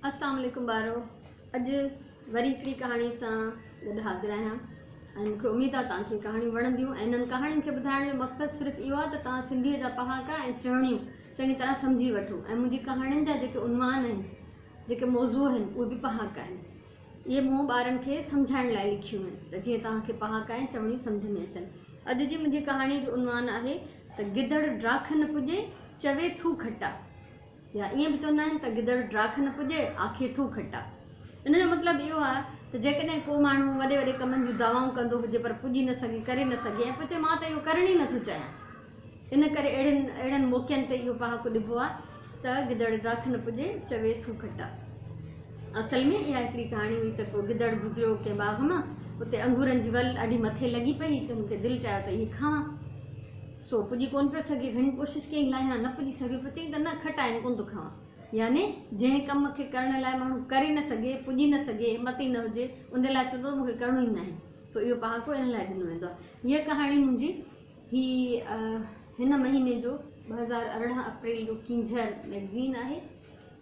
اسلام عليڪم ٻارو اڄ وري هڪڙي ڪهاڻي سان گڏ حاضر آهيان ۽ مون کي اميد آهي توهان کي ڪهاڻيون وڻنديون ۽ انهن ڪهاڻين کي ٻڌائڻ جو مقصد صرف اهو آهي ته توهان سنڌيء جا پهاڪا ۽ چوڻيون چڱي طرح سمجهي وٺو ۽ منهنجي ڪهاڻين جا جيڪي عنوان آهن جيڪي موضوع آهن اهي به پهاڪا آهن اهي مون ٻارن کي سمجهائڻ لاء لکيون آهن ته جيئن توهان کي پهاڪا ۽ چوڻيون سمجهه ۾ اچن. اڄ جي منهنجي ڪهاڻيء جو عنوان آهي ته گدڙ ڊاک نه پڄي، چوي ٿو کٽا. يا ائين به چوندا آهن ته گدڙ ڊاک نه پڄي، آکي ٿو کٽا. ان جو مطلب اهو آهي ته جيڪڏهن ڪو ماڻهو وڏي وڏي ڪمن جون دعوائون ڪندو هجي پر پڄي نه سگهي، ڪري نه سگهي ۽ پوء چئي مان ته اهو ڪرڻ ئي نه ٿو چاهيان. ان ڪري اهڙين اهڙن موقعن تي اهو پهاڪو ڏبو آهي ته گدڙ ڊاک نه پڄي، چوي ٿو کٽا. اصل ۾ اها هڪڙي ڪهاڻي هئي ته ڪو گدڙ گذريو ڪنهن باغ مان، اتي انگورن جي ول ڏاڍي مٿي لڳي پئي هئي، ته هن کي دل چاهيو ته اهي کاوان. سو پڄي ڪونه پيو سگهي، گهڻي ڪوشش ڪيائين لاهيان، نه پڄي سگهيو، پوء چيائين ته نه کٽا آهن ڪونه ٿو کاوان. يعني جنهن ڪم کي ڪرڻ لاء ماڻهو ڪري نه سگهي، پڄي نه سگهي، همت ئي نه هجي، ان لاء چوندو ته مون کي ڪرڻو ئي ناهي. سو اهو پهاڪو ان لاء ڏنو ويندو آهي. هيء ڪهاڻي منهنجي هي هن مهيني جو 2018 اپريل جو ڪينجهر مئگزين آهي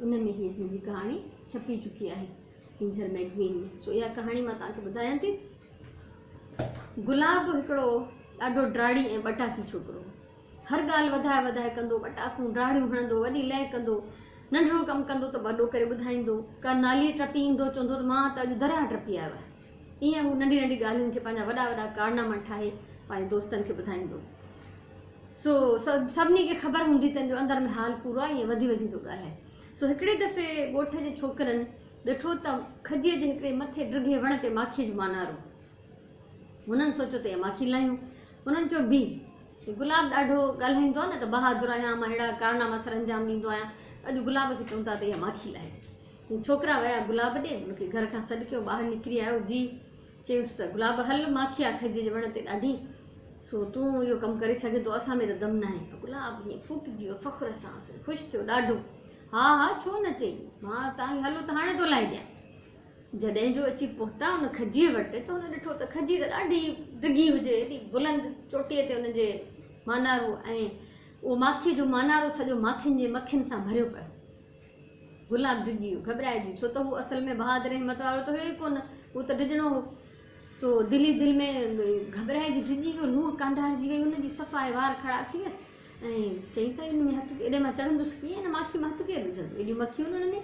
ان ۾ هيء منهنجي ڪهاڻي ڇپي چڪي آهي ڪينجهر مئگزين ۾ سو اها ڪهاڻي مان توهان کي ٻڌايان ٿي. گلاب هڪڙو ڏاڍو ڊاڙي ۽ ٻٽاڪي ڇوڪرو هو. هر ڳالهه وڌائي وڌائي ڪندو، ٻٽاڪون ڊاڙيون هڻندو، وڏي لئه ڪندو، ننڍڙو ڪم ڪندو ته وڏو ڪري ٻڌائيندو، ڪا نالي ٽپي ايندو چوندو ته مان ته اڄ درياهه ٽپي آيو آهيان. ايئن هو ننڍي ننڍي ڳالهين کي پنهنجا وڏا وڏا ڪارناما ٺاهي پنهنجي دوستن کي ٻڌائيندو. سو سڀني کي خبر هوندي ته هن جو اندر ۾ حال پورو آهي، ايئن وڌي وڌي ٿو ڳالهائي. سو هڪڙي دفعي ڳوٺ جي ڇوڪرن ڏٺو ته کجيء جي هڪڙي مٿي ڊگهي وڻ تي ماکيء جو مانارو. هنن سوچيو ته اها ماکي لاهيون. هنن چيو بيهه. هي گلاب ڏاڍو ڳالهائيندو آهي نه ته بهادر آهيان، مان ههڙا ڪارناما سرانجام ڏيندو آهيان. اڄ گلاب کي چئون ٿا ته اها ماکي لاهي. هو ڇوڪرا ويا گلاب ڏي، هن کي گهر کان سڏ ڪيو، ٻاهر نڪري آيو، جي چيس ته گلاب هل ماکي آ کجيء جي وڻ تي ڏاڍي، سو تون اهو ڪم ڪري سگهين ٿو، اسان ۾ ته دم ناهي. گلاب هيئن ڦوڪجي ويو فخر سان، خوش ٿيو ڏاڍو، ها ها ڇو نه چئي، مان توهان کي هلو ته هاڻي ٿو لاهي ڏيان. جڏهن جو اچي پهتا ان کجيء وٽ ته هن ڏٺو ته کجي ته ڏاڍي ڊگهي هجي، ايڏي بلند چوٽيء تي ان جي مانارو ۽ اهو ماکيء جو مانارو سڄو ماکين جي مکين سان ڀريو پيو هو. گلاب ڊڄي ويو، گهٻرائجي ويو، ڇو ته هو اصل ۾ بهادر ۽ همت وارو ته هيو ئي ڪونه، هو ته ڊڄڻو هو. سو دل ئي دل ۾ گهٻرائجي ڊڄي ويو، لونء ڪانڊارجي وئي هن جي، صفا ۽ وار کڙا ٿي ويس ۽ چيائين ته ان ۾ هٿ ايڏي مان چڙهندس ڪيئن، ان ماکيء مان هٿ ڪير وجهندو، ايڏيون مکيون آهن ان ۾.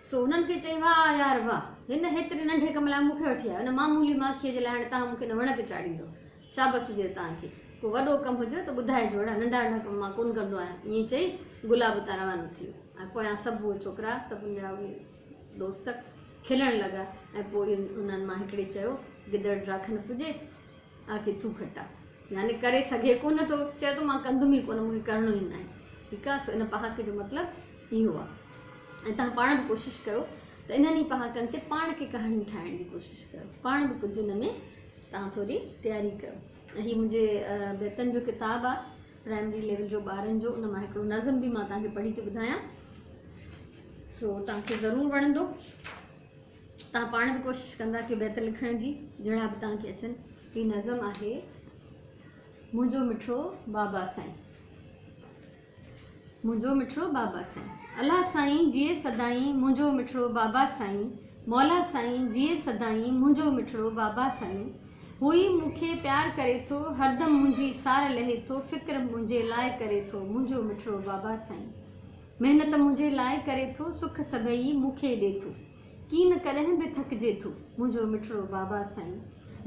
سو هنن کي چيائين، واهه يار واهه، هن هيتري ننڍي ڪم لاء مون کي وٺي آيو، ان معمولي ماکيء جي لاء هاڻي توهان مون کي ان وڻ تي چاڙهيندؤ. شابس هجي توهان کي. ڪو وڏو ڪم هجيو ته ٻڌائجو، اهڙا ننڍا ننڍا ڪم مان ڪونه ڪندو آهيان. ائين چئي گلاب اتان روانو ٿي ويو ۽ پويان سڀ اهي ڇوڪرا، سڀ ان جا اهي دوست کلڻ لڳا ۽ پوء انهن مان هڪڙي چيو، گدڙ ڊاک نه پڄي، آکي ٿو کٽا. يعني ڪري سگهي ڪونه ٿو، چئي ٿو مان ڪندم ئي ڪونه، مون کي ڪرڻو ئي ناهي. ٺيڪ آهي، سو ان پهاڪي جو مطلب اهو آهي. ۽ توهان پاڻ به ڪوشش ڪيو ته انهن ئي پهاڪن تي پاڻ ڪي ڪهاڻيون ٺاهڻ جي ڪوشش ڪيو. پاڻ به ڪجهه ان ۾ توهان ٿوري تياري ڪيو. هي منهنجي بيتن جو ڪتاب آ پرائمري ليول جو ٻارن جو ان مان هڪڙو نظم به مان توهان کي پڙهي ٿي ٻڌايان سو توهان کي ضرور وڻندو توهان پاڻ به ڪوشش ڪندا ڪي بيت لکڻ جي جهڙا به توهان کي اچن هي نظم آهي منهنجو مٺڙو بابا سائين منهنجو مٺڙو بابا سائين. الله سائين جيئي سدائين منهنجو مٺڙو بابا سائين مولا سائين جيئي سدائين منهنجو مٺڙو بابا سائين هو ئي مون کي پيار ڪري ٿو هردم منهنجي سار لهي ٿو فڪر منهنجي لاء ڪري ٿو منهنجو مٺڙو بابا سائين محنت منهنجي لاء ڪري ٿو سک سڀئي مون کي ڏي ٿو ڪين ڪڏهن به ٿڪجي ٿو منهنجو مٺڙو بابا سائين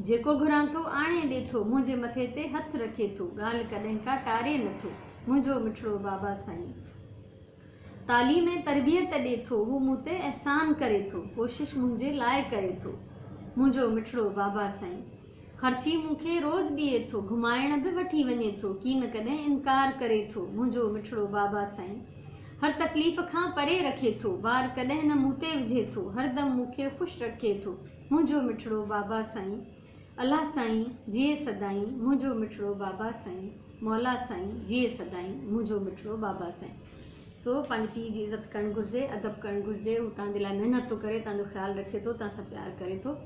جيڪو گهران ٿو آڻي ڏي ٿو منهنجي مٿي تي هٿ رکي ٿو ڳالهه ڪڏهن ڪا ٽاري نه ٿو منهنجو مٺڙو بابا سائين تعليم ۽ تربيت ڏي ٿو هو مون تي احسان ڪري ٿو ڪوشش منهنجي لاء ڪري ٿو منهنجو مٺڙو بابا سائين خرچي مون کي روز ڏئي ٿو گهمائڻ به وٺي وڃي ٿو ڪين ڪڏهن انڪار ڪري ٿو منهنجو مٺڙو بابا سائين هر تڪليف کان پري رکي ٿو، بار ڪڏهن نه مون تي وجهي ٿو، هر دم مون کي خوش رکي ٿو، منهنجو مٺڙو بابا سائين. الله سائين جيئي سدائين، منهنجو مٺڙو بابا سائين. مولا سائين جيئي سدائين، منهنجو مٺڙو بابا سائين. سو پنهنجي پيء جي عزت ڪرڻ گهرجي، ادب ڪرڻ گهرجي، هو توهان جي لاء محنت ٿو ڪري، توهان جو خيال رکي ٿو، توهان سان پيار ڪري ٿو،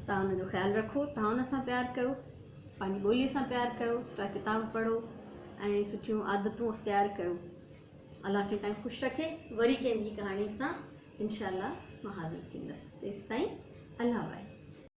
توهان ان جو خيال رکو، توهان ان سان پيار ڪيو. پنهنجي ٻوليء سان پيار ڪيو، سٺا ڪتاب پڙهو ۽ سٺيون عادتون اختيار ڪيو. الله سائين توهان کي خوش رکي. وري ڪنهن ٻي ڪهاڻي سان انشاء الله مان حاضر ٿيندس. تيستائين الله واهي.